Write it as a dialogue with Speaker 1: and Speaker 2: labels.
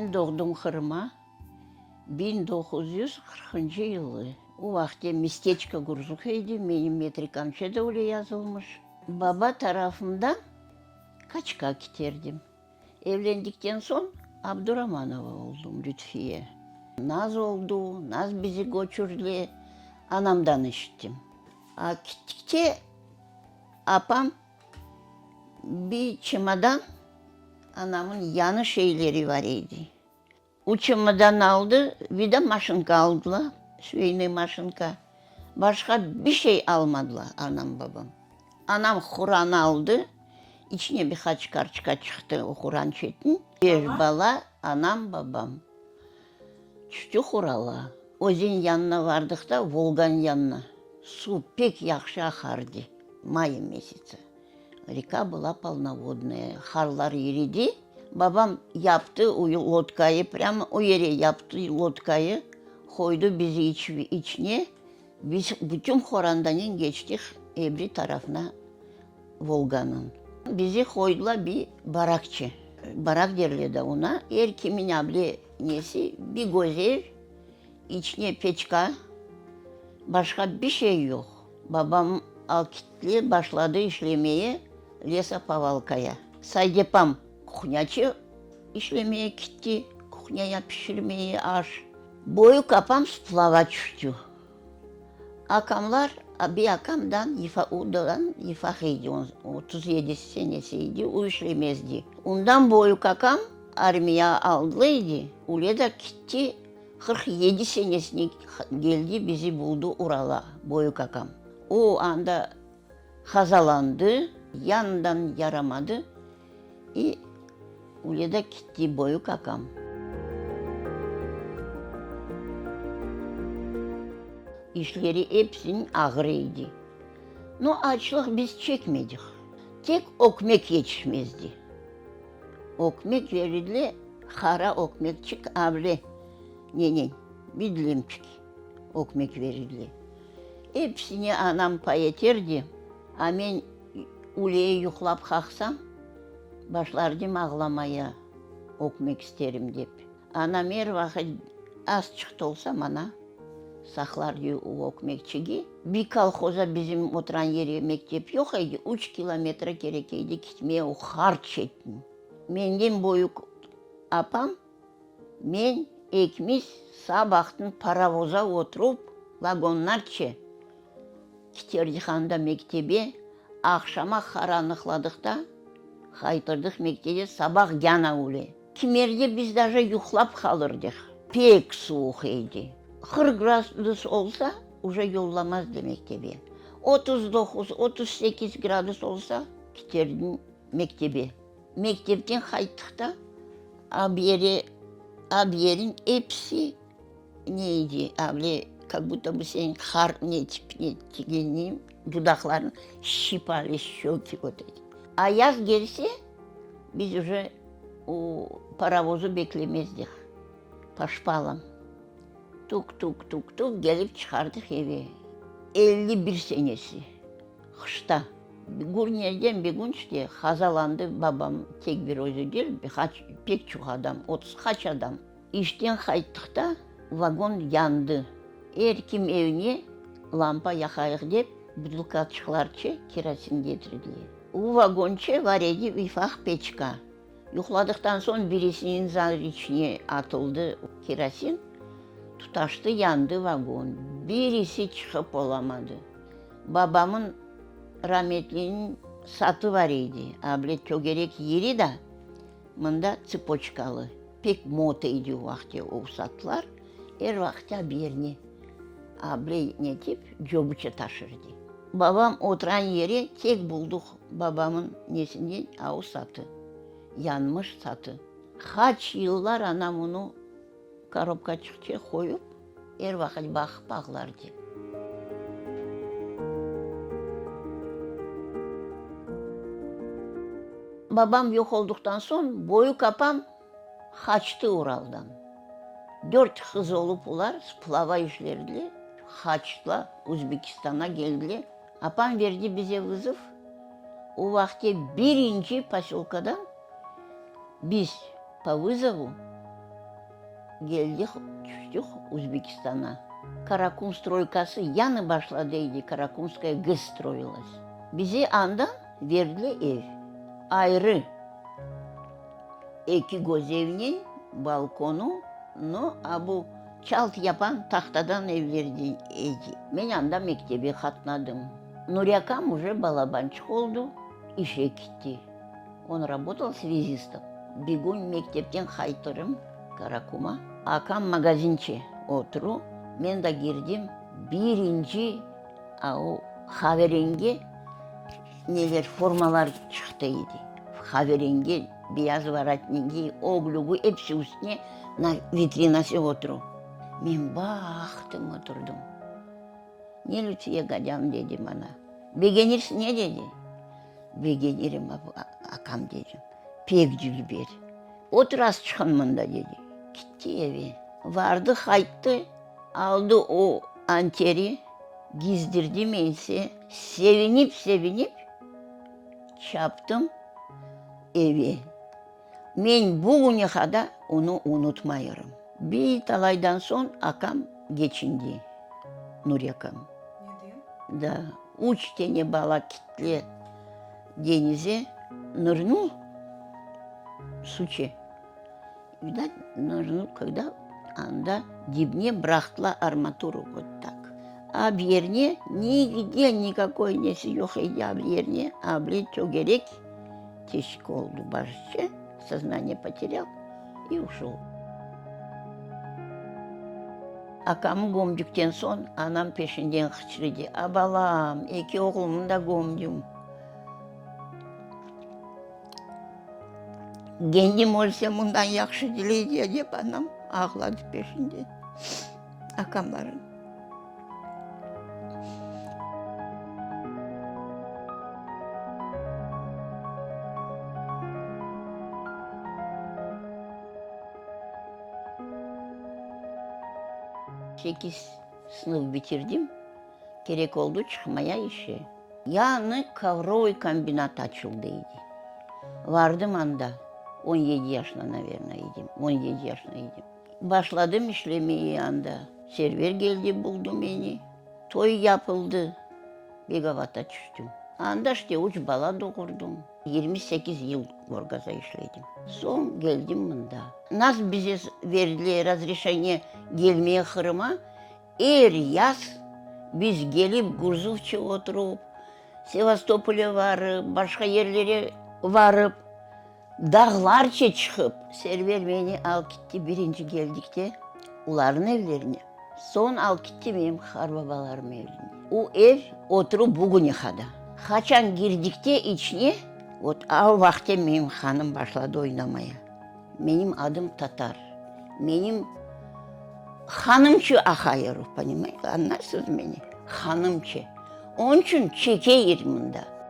Speaker 1: Men doğdım Qırıma 1940-ncı yılı. O vaqıtte misteçko Gurzuf edi, menim metrikamça da öyle yazılmış. Baba tarafımdan Kaçka kiterdim. Evlendikten soñ Abduramanova oldım, Lütfiye. Naz oldu, naz bizi köçürdi, anamdan işittim. A kittikçe apam bir çemodan anamın yañı şeyleri var edi. O çemodan aldı, bir de maşinka aldılar, şveynoy maşinka. Başqa bir şey almadılar anam, babam. Anam huranı aldı, içine bir qaç karçka çıqtı o huran çetin. Beş bala, anam, babam. Tüşti hurala. Özen yanına vardıq da, Volganıñ yanına, suv pek yahşı aqardı, may mesyatsı. Reka была polnovodnaya, qarlar iridi. Babam yaptı o lodkayı, prâmo o yere yaptı lodkayı, qoydı bizi içine. Biz bütün qorandanen keçtik ebri tarafına Volganıñ. Bizi qoydılar bir barakçe, barak derler da ona, er kimin able nesi, bir göz ev, içine peçka, başqa bir şey yoq. Babam alkitli başladı işlemeye lesopovalkaya. Saydepam kuhnâçı işlemeye kitti, kuhnâya pişirmeye aş. Böyük apam splava tüştü. Akamlar, bir akamdan o dan yıfaq edi, 37 senesi edi, o işlemezdi. Ondan böyük akam armiya aldılı edi, öyle da kitti, 47 senesine keldi, bizi buldı Urala, böyük akam. O anda hazalandı, yanından yaramadı i öyle da kitti böyük akam. İşleri episiniñ ağır edi. No, açlıq biz çekmedik. Tek ökmek yetişmezdi. Ökmek verildi, qara ökmekçik avle nenen, bir dilimçik ökmek verildi. Episine anam pay eterdi, a men üleye yuqlap qalqsam, başlardım ağlamaya, ökmek isterim dep. Anam er vaqıt azçıq da olsa mana saqlardı o ökmekçigi. Bir kolhoza bizim oturan yere mektep yoq edi, üç kilometre kerek edi kitmeye o qar çetin. Menden böyük apam, men ekimiz sabahtan parovoza oturup, vagonlarce kiterdik anda mektebe, aqşama qaranlıqladıqta qaytırdıq mektebe, sabah yana öyle. Kimerde biz daje yuqlap qalırdıq. Pek suvuq edi. 40 gradus olsa, uje yollamazdı mektebe. 39, 38 gradus olsa, kiterdiñ mektebe. Mektepten qayttıq da, ab yeri, ab yeriñ episi ne edi, able, kak budto bu seniñ qar ne tip ne tigenniñ dudaqlarıñ şçipali, şçöki vot eti. Ayaz kelse, biz uje o paravozı beklemezdik, po şpalam tuk-tuk-tuk-tuk kelip çıqardıq eve. 51 senesi, qışta. Gürnerden bir kün işte hazalandı babam, tek bir özü değil, pek çoq adam, 30 qaç adam. İşten qayttıq da, vagon yandı. Er kim evine lampa yaqayıq dep, butılkaçıqlarçe kerosin ketirdiler. O vagonçe var edi ufaq peçka. Yuqladıqtan soñ birisiniñ zar içine atıldı kerosin, tutaştı, yandı vagon. Birisi çıqıp olamadı. Babamın rametliniñ satı var edi, able tögerek yeri da, mında tsepoçkalı. Pek moda edi o vaqıtte o satlar, er vaqıtta bir yerine able netip cöbüçe taşırdı. Babam oturan yeri tek bulduq babamın nesinden a o satı, yanmış satı. Qaç yıllar anam onı korobkaçıqça qoyup, er vaqıt baqıp ağlardı. Babam yoq olduqtan soñ böyük apam qaçtı Uraldan. Dört qız olıp olar splava işlerdiler, qaçtılar, Özbekistana keldiler. Apam berdi bize vızov, o vaqıtte birinci posölkadan biz po vızovu. Geldik, tüştik Uzbekistana. Karakum stroykası yañı başladı edi, Karakumskaya GES stroilas. Bize andan verdiler ev. Ayrı eki göz evnen balkonu, no, a bu çalt yapan tahtadan evler edi. Men anda mektebe qatnadım. Nuri akam uje balabançıq oldu, işe kitti. On rabotal svязistom. Bir kün mektepten qaytırım Karakuma, akam magazinçe oturu, men da girdim, birinci a o qaverengi neler, formalar çıqtı edi, qaverengi, beyaz vorotnigi, öglügi, episi üstüne na vitrinası oturu. Men baqtım, oturdım. Ne Lütfiye gadam, dedi maña, begenirsiñ, ne dedi? Begenirim, akam, dedim, pek dülber. Otur azçıqın mında, dedi. Kitti eve. Vardı, qayttı, aldı o anteri, gizdirdi mense, sevinip-sevinip çaptım eve. Men bugüne qadar onı unutmayırım. Bir talaydan soñ akam geçindi, Nuri akam.
Speaker 2: Neden?
Speaker 1: Da, üç tane bala kittiler denize, nırnul suçe. Vidat, nırnul, kogda anda dibne bıraqtılar armaturu, vot tak. A bir yerine nigde nikakoy nesi yoq edi, a bir yerine, a bile tögerek teşik oldu başçı, soznание poterâl i uşol. Akamı gömdükten soñ anam peşinden qıçırdı, A balam, eki oğlumnı da gömdüm. Kendim ölsem bundan yahşı dileydi, dep anam ağladı peşinden akamların. Sekiz sınıf bitirdim, kerek oldı çıqmaya işe. Yañı kovrovıy kombinat açıldı edi. Vardım anda, 17 yaşında, naverno, edim, 17 yaşında edim. Başladım işlemeye anda. Server geldi, buldı meni. Toy yapıldı, Begavat'a tüştüm. Anda işte üç bala doğurdım. 28 yıl Gorgaza işledim. Soñ geldim mında. Nas bize verdiler razreşeniye gelmeye Qırıma, er yaz biz gelip Gurzufçe oturup, Sevastopolge varıp, başqa yerlere varıp, Dağlarca çıqıp, Server meni al kitti birinci geldikte olarnıñ evlerine, soñ al kitti menim qarbabalarım evine. O ev oturup bugüne qadar. Qaçan girdikte içine, vot o vaqıtte menim qanım başladı oynamaya. Menim adım Tatar. Menim qanımçı aqayır, ponimayete, añlaysız meni? Qanımçı. Onıñ içün çekeyir mında.